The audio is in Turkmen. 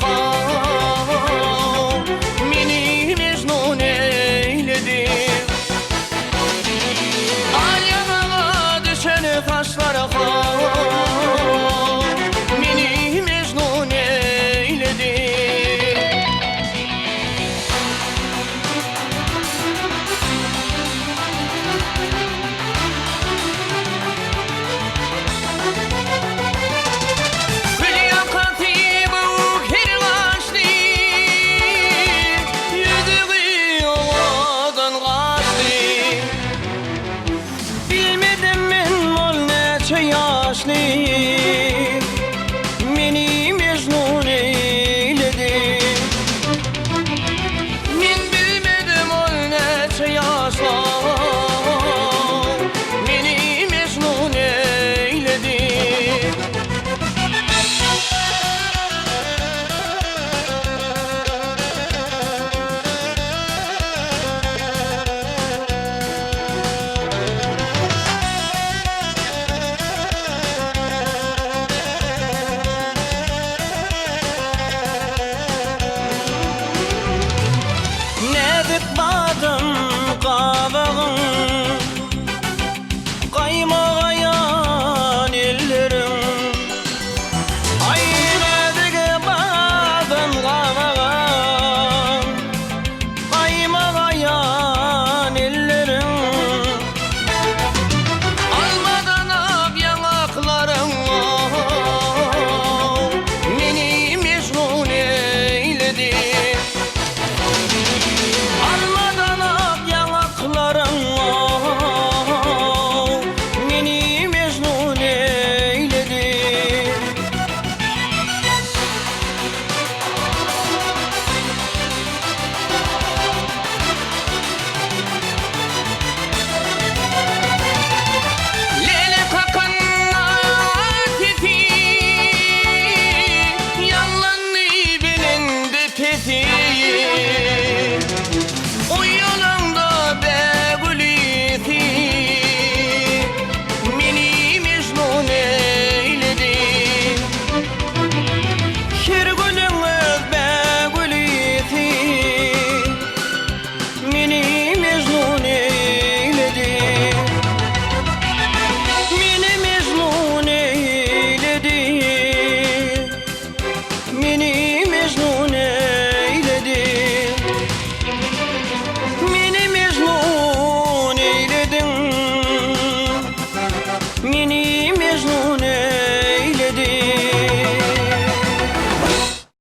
How, meni Mejnun eýledi. Al ýaňaga düşen saçlar how, meni Mejnun eýledi. Gül ýakasy göwher gaşly, Ýüzügi owadan gaşly. Bilmedim men ol näçe ýaşly, Meni Mejnun eýledi. Men bilmedim ol näçe ýaşla, Meni Mejnun eýledi. Näzik badam gabagyň.